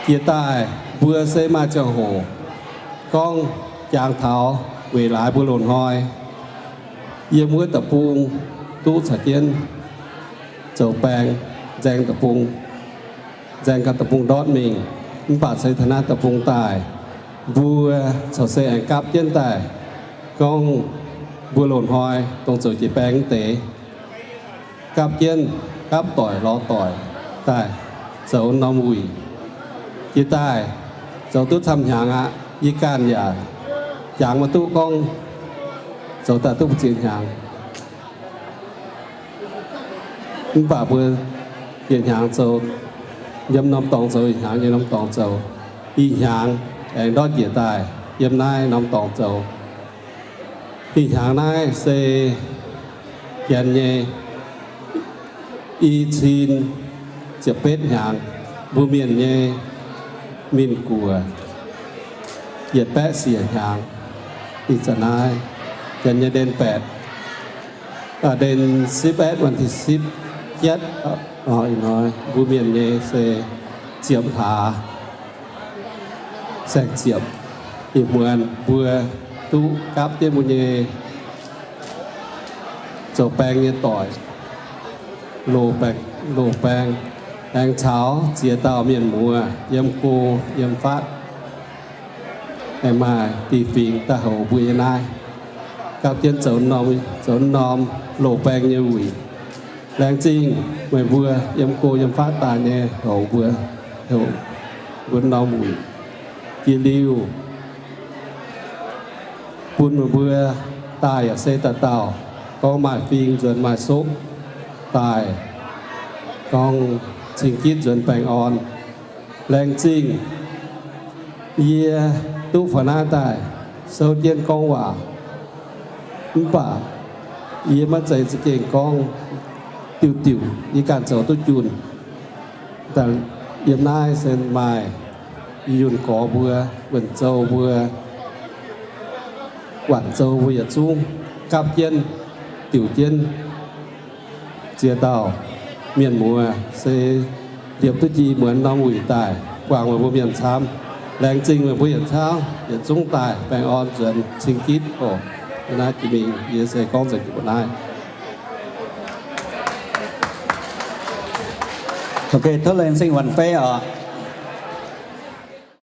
Jiex daaih mbuo se maaih ziangh hoc gorngv jangx taux weic laaix mbuo loz-hnoi yiem wuov deic-bung duqv caux jienv zoux baeng, nzaeng deic-bung, nzaeng ganh deic-bung ndortv mingh. Mv baac se taux naaiv deic-bung daaih, mbuo corc se aengx gapv jienv daaih gorngv mbuo loz-hnoi dongh zoux jiex baeng wuov deix gapv jienv, gapv doic lorz doic daaih zoux norm wuic. Jiex daaih zoux duqv camv hnyangx aqv. Yie ganh yaac jangx maiv duqv gorngv zoux daaih duqv mbu'ziex hnyangx. Mv baac mbuo yietc hnyangx zoux yiem norm dorngx zoux, yietc hnyangx yiem norm dorngx zoux, ih hnyangx aengx ndortv njiec daaih yiem naaiv norm dorngx zoux. Ih hnyangx naaiv se janx nyei i cin ziepc betv hnyangx, mbuo mienh nyei min guoqv yietc baeqv siec hnyangx. Ih zanc naaiv janx nyei เดือนแปด, เดือนสิบเอ็ด วันที่สิบเจ็ด, ih hnoi mbuo mienh nyei se ziepc hlaax saeng-ziepc. Ih muonz mbuo duqv gapv jienv mbuo nyei zoux baeng nyei doic, loz-baeng, loz-baeng, aengx caux ziex dauh mienh muoz yiem go yiem fatv, aengx maaih diuh fingx daaih houx mbuo nyei naaiv, gapv jienv zoux norm, zoux norm loz-baeng nyei wuic. Laengz zingh meih mbuo yiem go yiem fatv daaih nyei houx mbuo, houx mbuo norm wuic. Jiex liuz bun meih mbuo daaih yaac se dauh dauh gorngv maaih fing nzuonx maaih sokv daaih, gorngv cing-gitv nzuonx baengh orn. Laengz zingh yie duqv faaux naaiv daaih souv jienv gorngv waac, mv baac yie maiv zeiz za'gengh gorngv diuc diuc, yie ganh zoux duqv junh. Yiem naaiv se maaih Yunh gorx mbuo, Wuonh Zou mbuo, Waanc Zou mbuo yietc zungv gapv jienv, diuc jienv ziex dauh mienh muoz se liepc duqv jiex muonz norm wuic daaih buangh meih mbuo mienh camv. Laengz zingh meih mbuo yietc zungv, yietc zungv daaih baengh orn nzuonx cing-gitv oc. Naaiv jiex mingh yie se gorngv nzengc mbuo naaiv. Ok, tov laengz zingh Waanc Fei oc.